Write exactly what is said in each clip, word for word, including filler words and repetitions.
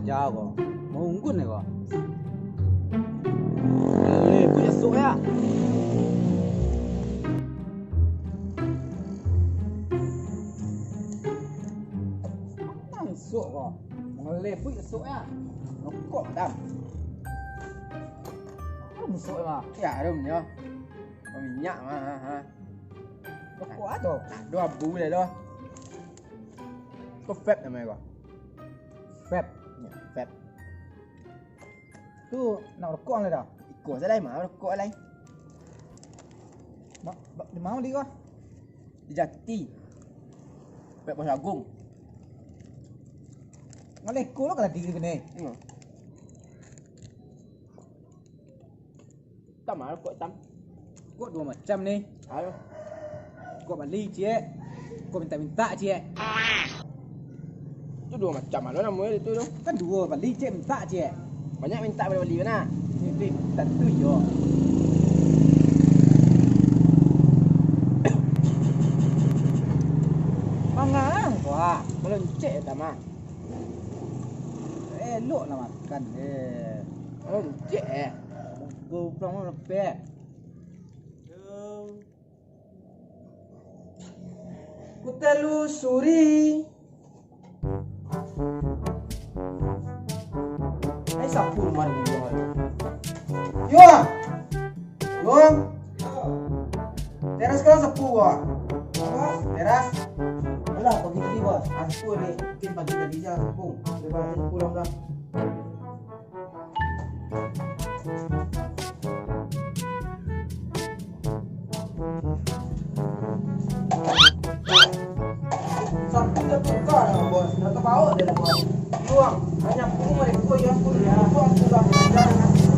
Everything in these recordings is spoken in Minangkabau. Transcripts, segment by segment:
Jago. Maunggun ya, kok. Lele, buya sok ya. Masuk kok. Mengelebui esok ya. Rokok dam. Apa masuk ya? Ya, harum nyo. Minyak mah, ha, ha. Rokok ado. Ado abu le doh. Ko vape namonyo ko. Vape. Ya, vape. Tu nak rokok lah dah. Iko salah mah rokok lai. Mak, di mana beli ko? Di Jati. Pek Bos Agung. Ngaleko lo kalau diri kene. Hmm. Tam ah, kok tam? Kok duo macam ni? Ayo. Kok bali ciek, kok mintak-mintak ciek. Tu duo macam alo namonyo tu, tu. Kan duo, bali ciek, mintak ciek. Banyak mintak pado bali bana. Itu tantu iyo. Mangang ko ah, maloncek tama. Elok lah makan deh. Maloncek eh. Goblok lepek. Ku telusuri. Ai, sapu rumah ni. Yo. Yo. Teras kan sapu, Bang? Apa? Teras. Alah, pagi tadi, Bos. Aku ni mungkin pagi tadi je sapu. Dia pulang dah. Sampai dah tukar dah, Bos. Dah terbawa dia dah, Bos. Luang, banyak pun mereka yang pun ya. Luang sudah belajar,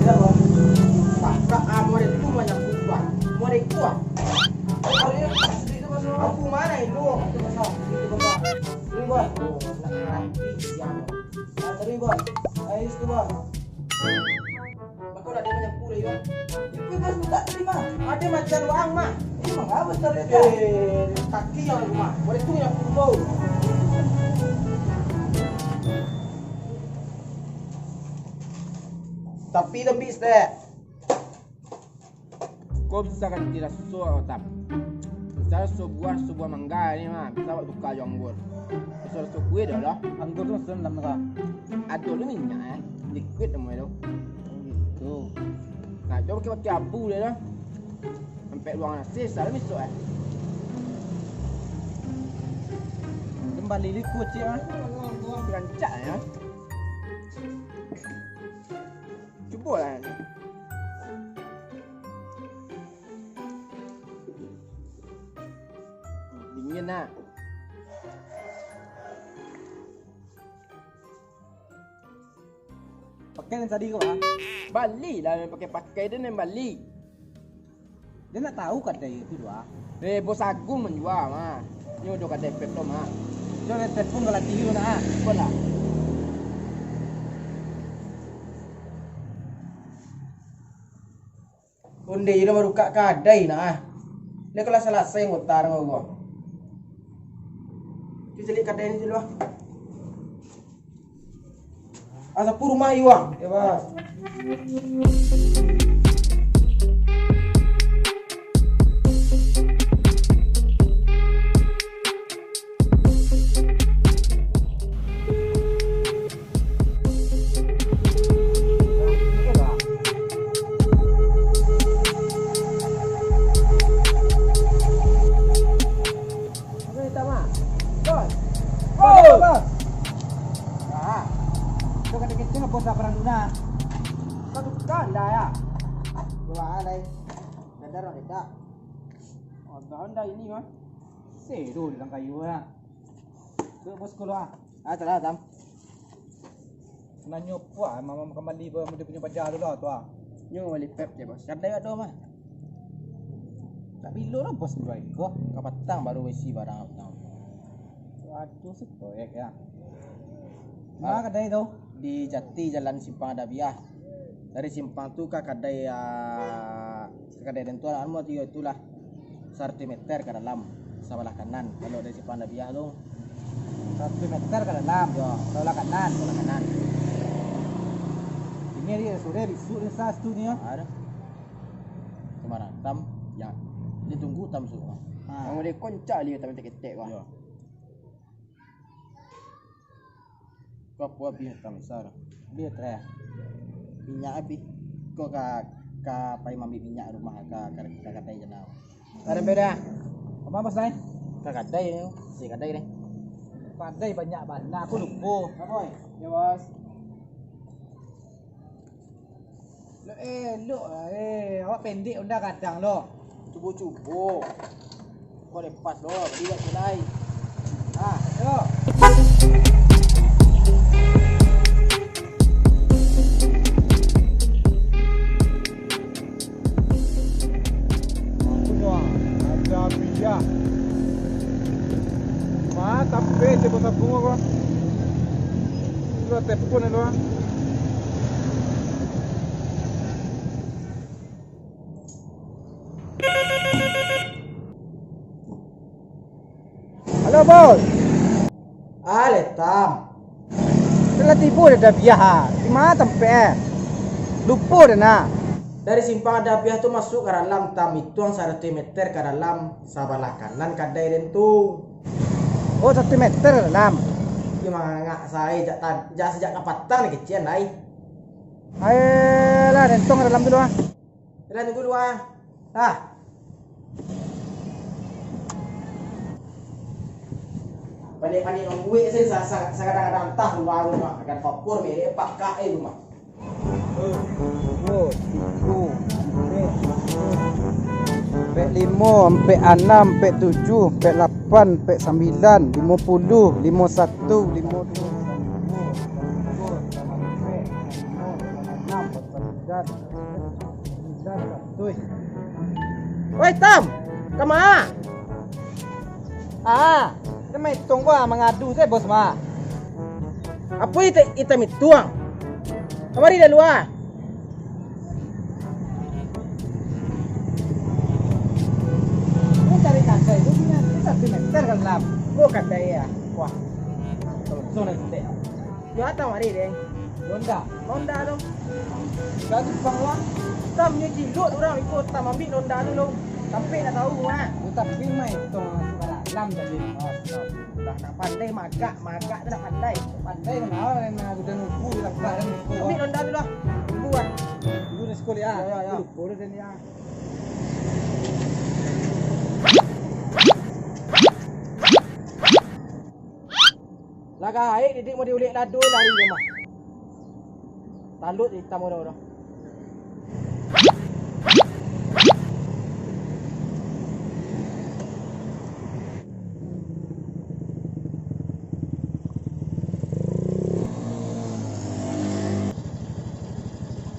ya, Bos. Tak, tak, ah, mereka tu banyak pun, Bos. Mereka. Aku mana yang luang tu, Bos? Itu, Bos. Ini, Bos. Nah, itu siapa? Nah, tadi, Bos. Ayo, itu, Bos. Mako lah dia manyapu lah, Yuan. Itu kan tak terima. Ada macam orang mah. Ini mah apa tadi? Eh, kaki yang rumah. Boleh tu nyapu bau. Tapi lebih, Stek. Ko bisa ganti raso, Tam. Misal sabuah, sabuah mangga ni mah, bisa awak tuka jo anggur. Raso-raso kue dah lah. Anggur tu maksudnya dalam ka? Ado tu minyak eh, liquid namonyo tu. Oh, gitu. Nah, coba pakai-pakai abu dia lah. Sampai luang nasi, salah misok eh. Kembali liquid cik ah. Rancak ya. Cubolah. Dingin nah. Pakai nan tadi ko, ah. Bali lah, pakai-pakai tu nan bali. Dia nak tahu kadai itu doh. Eh, Bos Agung manjua mah. Nyo do kadai pep tu mah. Nyo telepon ka laki tu nak ah. Apo lah. Onde je lah marukak kadai nak ah. Ni kalau salasai ngota dengan Allah. Cuci calik kadai ni dulu ah. Asapu rumah iwang. Ya, Bos. Bos. Ah. Tu kata kecil bos lah parang tuna. Kau tukar dah ya. Dua alai. Dadar orang dedak. Oh, dah ini mah. Seru dalam kayu ya. Tu bos keluar. Ah, salah, Tam. Nanyo puah, mama kembali ba muda punyo paja tu lah, tu ah. Nyo bali pep je, Bos. Kadai ado mah. Tak bilo lah, Bos, dua iko. Kapatang baru isi barang. Waduh, si proyek ya. Ah. Mana kadai tu? Di Jati, Jalan Simpang Adabiah. Dari simpang tu ka kadai, ah, ka kadai den tu, anu, tigo itulah. Saratus meter ka dalam, sabalah kanan. Kalau dari simpang Adabiah tu. Saratus meter ka dalam. Yo. Sabalah kanan. Sabalah kanan. Ni dia, sore bisuak dia sas tu ni, ya. Ada. Cuma Tam, ya. Dia tunggu Tam suruh. Ha. Yang dia koncak dia, Tam ketek-ketek, wah. Ya. Ko apo abih Tam Isar? Abih teh. Minyak abih. Ko ka, ka pai maambiak minyak rumah ka, ka, ka kadai Janau. Ada beda. Apa, Bos, nai? Ka kadai ni, si kadai ni. Kadai banyak bana, aku lupo. Apa, oi? Ya, Bos. Lo, eh, lo, eh, awak pendek onda kadang lo. Cubo-cubo. Kau lepas lo, beli kat kedai. Ah, yo. Aku nyo, ada piyah. Mantap, eh, ceko sabung ko. Sudah tepun itu, ah. Halo, Bos. Ah, Letam. Lah tibo dah Dabiah, ah. Di ma tampek, eh? Lupo dah, nah. Dari simpang Dabiah tu masuak ka dalam, Tam, ituang saratuih meter ka dalam, sabalah kanan kadai den tu. Oh, saratuih meter ka dalam. Iyo, mangangak sae, jak ta-, jak sajak kapatang ni kecek, lai. Ayolah, den tong ka dalam dulu, ah. Jalan tunggu luar. Ah. Panik-panik mambuek se sa-, sa-, sakadang-kadang antah luar rumah. Agan papur merek pakak eh rumah. Duo, tigo, ampek, ampek limo, ampek anam, ampek tujuah, ampek lapan, ampek sambilan, limo puluah, limo satu, limo duo, limo, limo, limo, limo, limo, limo, limo, limo, Oi, Tam! Kama? Ah, den maetong ko, ah, mangadu se, Bos, mah. Apo ita-, itam ituang? Kamari dah lua. Ko cari kadai tu, satu meter ka dalam. Ko kadai, ya. Wah. Langsung dah gede. Yo, Tam ari, deh. Honda. Honda tu. Dari Jepang lah. Tam nyo cilok urang iko, Tam ambiak Honda tu lo. Sampai nak tahu, ah. Yo, tapi mah itu masuk dalam tadi. Oh, Tam. Dah nak pandai magak, magak tu nak pandai. Pandai kenal, nak udah nunggu di langkah dan nunggu. Ambiak Honda tu lah. Tunggu ah. Tunggu di sekolah, ya. Ya, ya, ya. Lupa dah dia. Lah gaek didik mau diulek lado lari rumah. Talut itam udah-udah.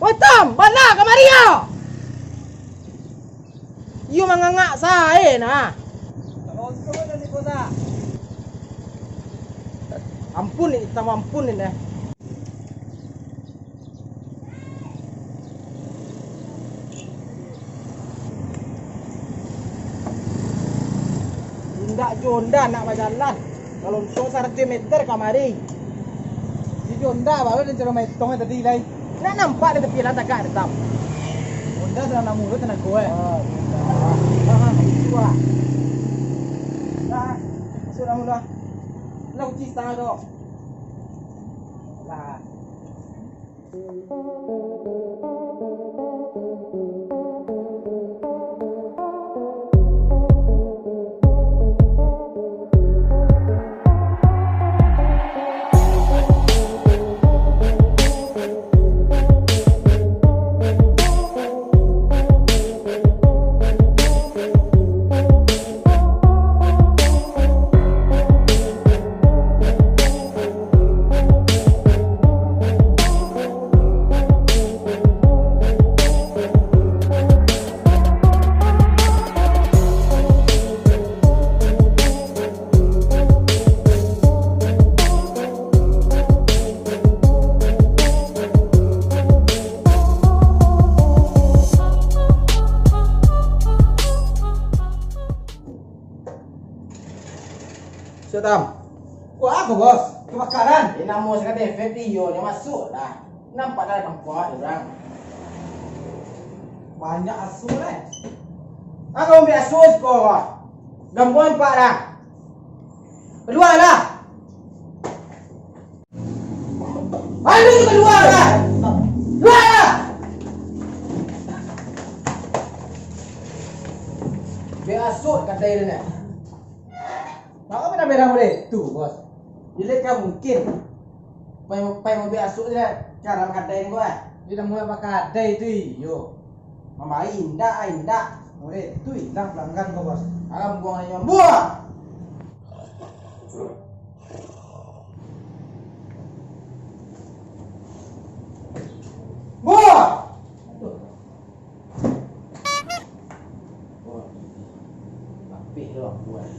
Woi, Tam, bana kamari yo! Iyo mangangak sae nah. Ampun ni, itam ampun ni deh. Indak jo Honda nak bajalan. Kalau untuak saratuih meter kamari. Di Honda baru den caro maetong tadi lai. Nak nampak di tepi lah tagak tetap. Honda salah namu tu tenaga eh. Ah, ah, itu ah. Nah, sudah mula. Lah kunci setengah tu. Lah. Sudah, Tam. Wah, apa, Bos? Kebakaran? Eh, namo sakali video ni masuk lah. Nampak dah nampak urang. Banyak asuh, eh. Ah, kamu ambiak asuh siko, wah. Gambuang nampak dah. Kalualah. Ayo, kalualah. Kalualah. Ambiak asuh kadai tu, nah. Mako pernah berang boleh tu, bos. Jadi kan mungkin pai, pai maambiak asuh je lah, cara kadai ko, ah. Dia dah mulai bakadai tu, iyo. Mamai indak, ah, indak. Boleh tu ilang pelanggan ko, bos. Alam buang aja, buang. Buang. Wah, rapih tu lah buah.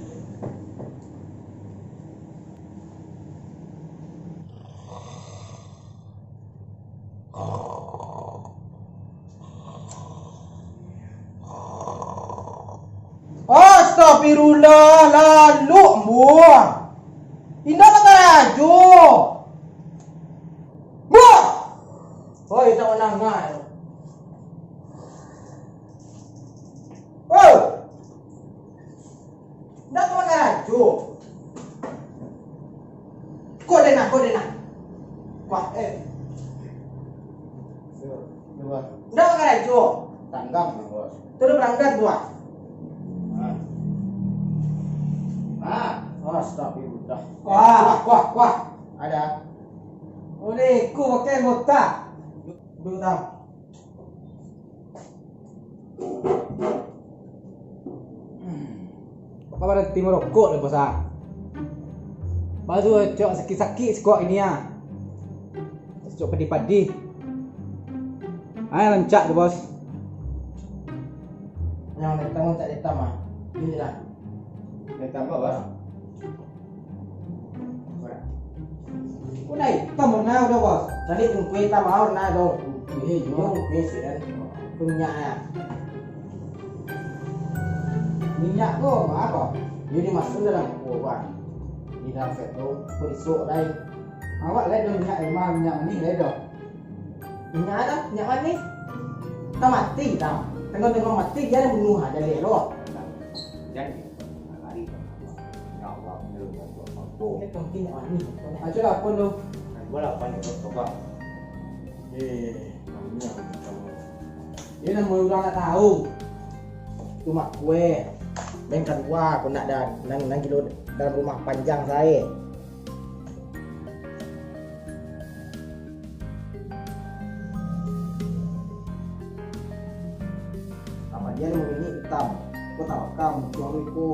Astagfirullah, lalok mbuah. Indak bakarajo. Mbuah. Oi, indak manangah. Oi. Ndak ka bakarajo. Ko den nah, ko den nah. Wah, eh. Yo, yo, Bos. Ndak ka bakarajo. Tanggang, Bos. Turun berangkat, Bos. Ah. Ah. Astagfirullah. Wah, wah, wah. Ada. Oleh ko pakai anggota. Duduk, tang. Baa baranti marokok lai, Bos, ah? Baa tu cok sakik-sakik siko ini, ah. Cok padih-padih. Ai, rancak tu, Bos. Nan itam, rancak itam, ah. Iko lah. Itam, Bos. Udah itam warna udah, Bos. Tadi tungkui itam warna tu. Ini juga tungkui sih kan. Minyak ya. Minyak tu apa? Ini masuk dalam kuah. Di dalam set tu, perisuk dai. Awak lai do minyak, emang minyak manih lai do. Minyak apa? Minyak manih. Tah mati, tah. Tengah-tengah mati, dia bunuh aja deh lo. Jadi, lari. Ya Allah, betul, betul, betul. Ini penting minyak manih. Aja lah, pun tu. Gua lapan ikut coba. Eh, minyak. Ini nama orang nak tahu. Tu mak kue. Yang kedua, aku nak dah nang, nang kilo dalam rumah panjang saya. Apa dia lu ini hitam? Kau tahu kamu, suami ku.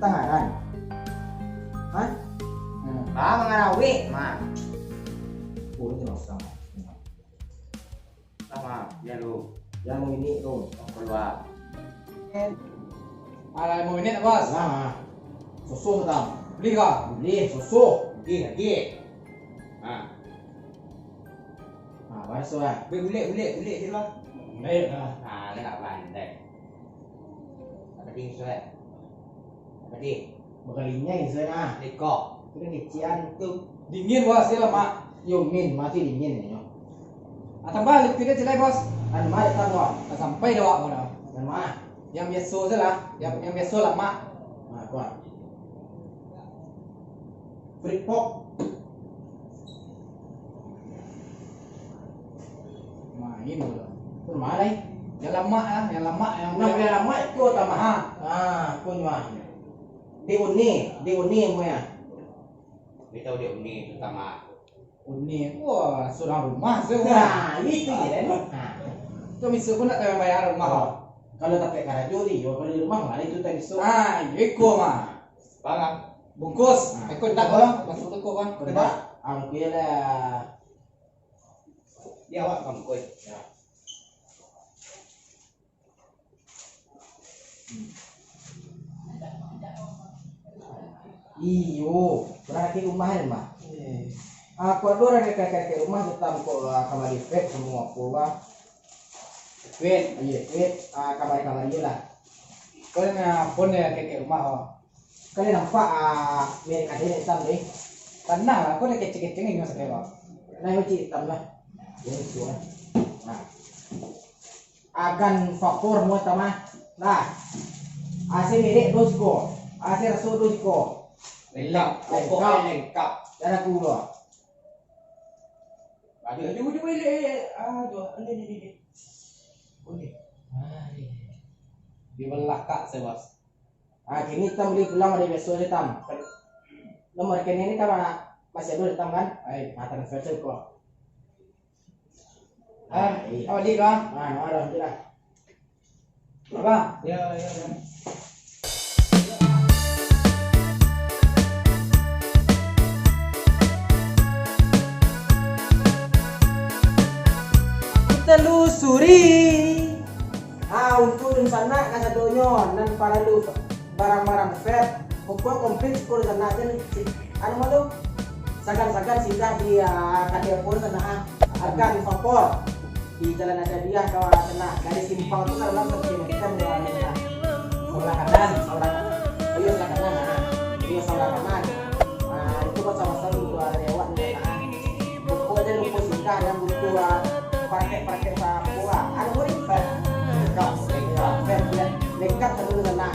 Tangaran. Hah? Hmm. Ah, mangarawik, mah. Oh, ini masalah. Sama, ya lu. Yang ini tu. Keluar. Alah, mau ini, Bos? Nah, susu tu, Tam. Beli kah? Beli, susu. Beli lagi. Nah. Nah, baru susu lah. Beli, beli, beli, beli je lah. Beli lah. Nah, ni nak pandai. Apa ding susu, eh? Apa ding? Bakalinya itu nah. Liko. Itu kan kecian tu. Dingin, Bos, dia lemak. Yo, min, mati dingin, yo. Ah, tambah liquid dia jelai, Bos. Anu, mari tambah. Tak sampai dah, Wak, mana? Yang mana? Yang biasa je lah. Yang, yang biasa lemak. Nah, kuat. Free pop. Main bola. Pun malai. Yang lamak lah, yang lamak, yang Nah, yang lamak itu tambah. Ha. Ah, aku ni mah. Di uni, di uni mu ya. Kita di uni pertama. Uni, wah, surang rumah tu. Nah, itu je dah ni. Ha. Tu misal pun nak tayang bayar rumah. Oh. Kalau tak payah karajo ni, yo kalau di rumah lah itu tak bisa. Ah, iko mah. Bang, bungkus. Ah. Iko tak bang, masuk toko bang. Kena. Kena. Ah, oke lah. Di awak bungkus. Ya. Iyo, urang kakek rumah kan, Bah? Eh. Aku ado urang kakek-kakek rumah tu tam ko, ah, kamari pet samo aku, Bah. Pet? Iyo, pet, ah, kamari-kamari lah. Kau yang phone dia kakek rumah, oh. Kalian nampak, ah, merek ada yang hitam ni? Tanah lah, kau dah keceng-keceng ni masa kau. Nah, yo cik itam lah. Yo, itu lah. Nah. Agan faktor muat tamah. Nah. A C merek dos ko. A C raso dos ko. Lengkap. Pokoknya lengkap. Darah kulo. Aduh, aduh, aduh, aduh, aduh, aduh, aduh, aduh. Oke. Di belakang saya, Bos. Ah, kini tam beli pulang dari besok je, Tam. Nomor rekening ni, Tam, ah, masih ada, Tam, kan? Ai, ah, transfer tu ko. Ah, iya. Awak di kah? Ah, no, alhamdulillah. Apa? Ya, ya, ya. Telusuri. Ah, untuak dunsanak kasadonyo nan paralu barang-barang vape, pokok komplit siko dunsanak je, anu mah tu. Sagan-sagan singgah di, ah, kadai pun sana, ah, Agan Vapor. Di Jalan Adadiah ka sana, dari simpang tu ka dalam satu meter di sana. Sebelah kanan, sebelah kanan. Oh iya, sebelah kanan, ah. Iya, sebelah kanan. Ah, itu kan sama-sama dua lewat di sana. Pokoknya lupo singgah yang butuh, ah, pakai-pakai sapu, ah. Anu boleh, Pak? Lengkap, lengkap. Lengkap satu di sana.